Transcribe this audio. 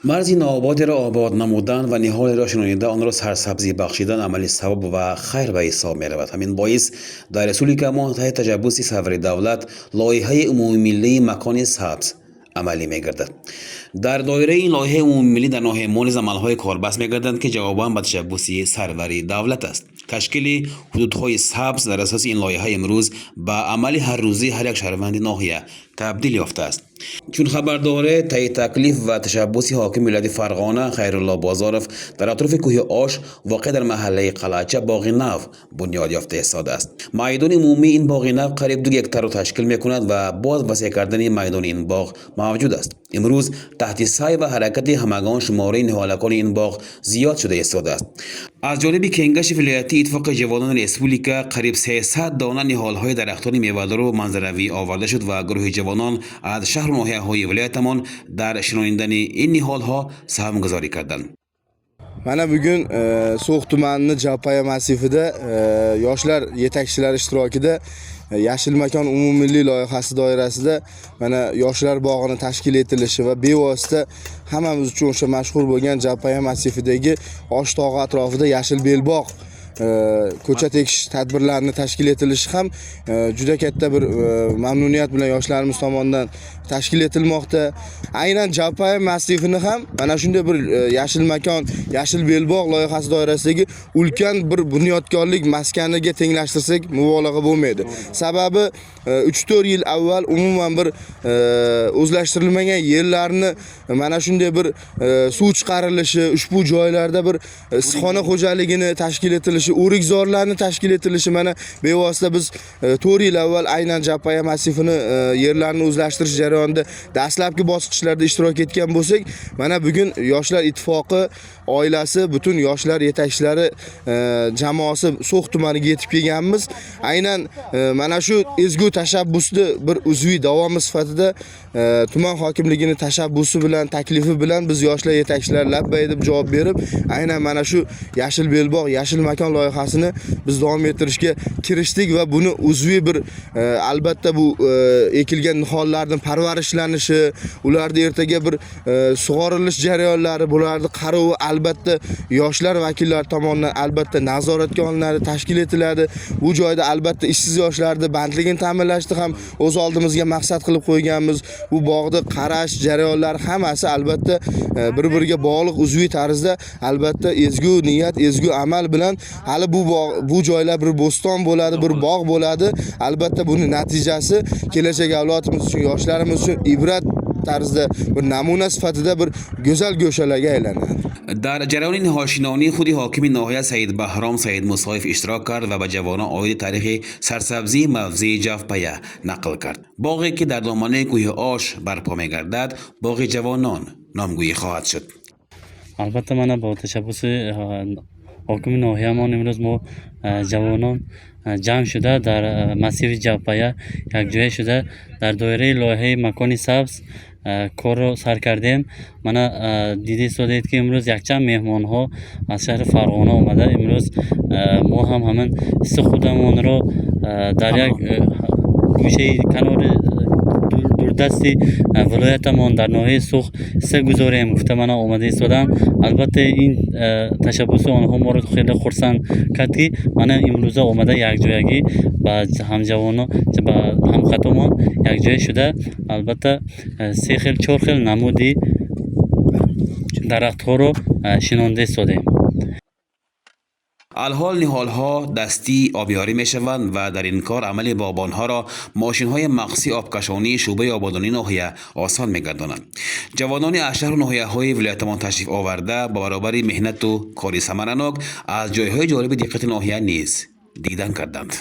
Марзи ноободеро обод намудан ва ниҳолеро шинонида, онро сарсабзӣ бахшидан амали савоб ва хайр ба ҳисоб меравад. Ҳамин боис дар республикамон таҳти ташаббуси сарвари давлат лоиҳаи умумимиллии «Макони сабз» амалӣ мегардад. Дар доираи ин лоиҳаи умумимиллӣ дар ноҳияи мо низ амалҳои корбаст мегарданд, ки ҷавобан ба ташаббуси сарвари давлат аст. Ташкили ҳудудҳои сабз дар асоси ин лоиҳа имрӯз ба амали ҳаррӯзии ҳар як шаҳрванди ноҳия табдил ёфтааст. Чун хабар доред, таҳти таклиф ва ташаббуси ҳокими вилояти Фарғона Хайрулло Бозоров дар атрофи кӯҳи Ош, воқеъ дар маҳаллаи Қалъача, боғи нав бунёд ёфта истодааст. Майдони умумии ин боғи нав қариб 2 гектарро ташкил мекунад ва боз васеъ кардани майдони ин боғ мавҷуд аст. Имрӯз таҳти саъй ва ҳаракати ҳамагон шумораи ниҳолакони ин боғ зиёд шуда истодааст. Аз ҷониби Кенгаши вилоятии Иттифоқи ҷавонони республика қариб 300 дона ниҳолҳои дарахтони мевадору манзаравӣ оварда шуд ва гурӯҳи ҷавонон аз шаҳру ноҳияҳои вилоятамон дар шинонидани ин ниҳолҳо саҳмгузорӣ карданд. Mana bugun So'x tumanini Javpaya massivida yoshlar yetakchilari ishtirokida "Yashil makon" umummilliy loyihasi doirasida mana yoshlar bog'ini tashkil etilishi va bevosita hammamiz uchun o'sha mashhur bo'lgan Javpaya massividagi Osh tog'i atrofida yashil belbog', ko'chat ekish tadbirlarini tashkil etilishi ham juda katta bir mamnuniyat bilan yoshlarimiz tomonidan tashkil etilmoqda. Aynan Javpaya massivini ham mana shunday bir "Yashil makon", "Yashil belbog'" loyihasi doirasidagi ulkan bir bunyodkorlik maskaniga tenglashtirsak, mubolag'a bo'lmaydi. Sababi 3-4 yil avval umuman bir o'zlashtirilmagan yerlarni mana shunday bir suv chiqarilishi, ushbu joylarda bir issiqxona xo'jaligini tashkil etilishi, o'rikzorlarni tashkil etilishi, mana bevosita biz 4 yil avval aynan Javpaya massivini yerlarni o'zlashtirish jarayonida dastlabki bosqichlarda ishtirok etgan bo'lsak, mana bugun Yoshlar ittifoqi oilasi, butun yoshlar yetakchilari jamoasi So'x tumaniga yetib kelganmiz. Aynan mana shu ezgu tashabbusni bir uzviy davomi sifatida tuman hokimligini tashabbusi bilan, taklifi bilan biz, yoshlar yetakchilari, labbay deb javob berib, aynan mana shu "Yashil belbog'", "Yashil makon" loyihasini biz davom ettirishga kirishdik va buni uzviy bir albatta bu ekilgan nihollarning parvarishlanishi, ularni ertaga bir sug'orilish jarayonlari, bularni qarovi albatta yoshlar vakillari tomonidan albatta nazoratga olinadi, tashkil etiladi. Bu joyda albatta ishsiz yoshlarni bandligini ta'minlashni ham o'z oldimizga maqsad qilib qo'yganmiz. Bu bog'ni qarash jarayonlari hammasi albatta bir-biriga bog'liq uzviy tarzda, albatta ezgu niyat, ezgu amal bilan hali bu bog', bu joylar bir bo'ston bo'ladi, bir bog' bo'ladi. Albatta buni natijasi kelajak avlodimiz uchun, yoshlarimiz uchun ibrat tarzda, bir namuna sifatida bir go'zal go'shalarga aylanadi. Дар ҷараёни ниҳолшинонӣ худи ҳокими ноҳия Саидбаҳром Саидмусоев иштирок кард ва ба ҷавонон оиди таърихи сарсабзии мавзеи Ҷавпая нақл кард. Боғе, ки дар доманаи кӯҳи Ош барпо мегардад, боғи ҷавонон номгӯӣ хоҳад шуд. Албатта, мана бо ташаббуси ҳокими ноҳиямон имрӯз мо ҷавонон ҷамъ шуда, дар массиви Ҷавпая якҷоя шуда, дар доираи лоиҳаи "Макони сабз" корро сар кардем. Мана дида истодаед, ки имрӯз якчанд меҳмонҳо аз шаҳри Фарғона омада, имрӯз мо ҳам ҳамин ҳисси худамонро дар як гӯшаи канори дурдасти вилоятамон, дар ноҳияи Суғд ҳисса гузорем гуфта, мана омада истоданд. Албатта, ин ташаббуси онҳо моро хеле хурсанд кард, ки мана имрӯза омада, якҷоягӣ ба ҳамҷавоно, ба ҳамхатомон якҷоя шуда, албатта се хел, чор хел намуди дарахтҳоро шинонда истодем. Алҳол ниҳолҳо дастӣ обёрӣ мешаванд ва дар ин кор амали боғбонҳоро мошинҳои махсуси обкашонии шӯъбаи ободонии ноҳия осон мегардонанд. Ҷавонони аз шаҳру ноҳияҳои вилоятамон ташриф оварда ба баробари меҳнату кори самаранок аз ҷойҳои ҷолиби диққати ноҳия низ дидан карданд.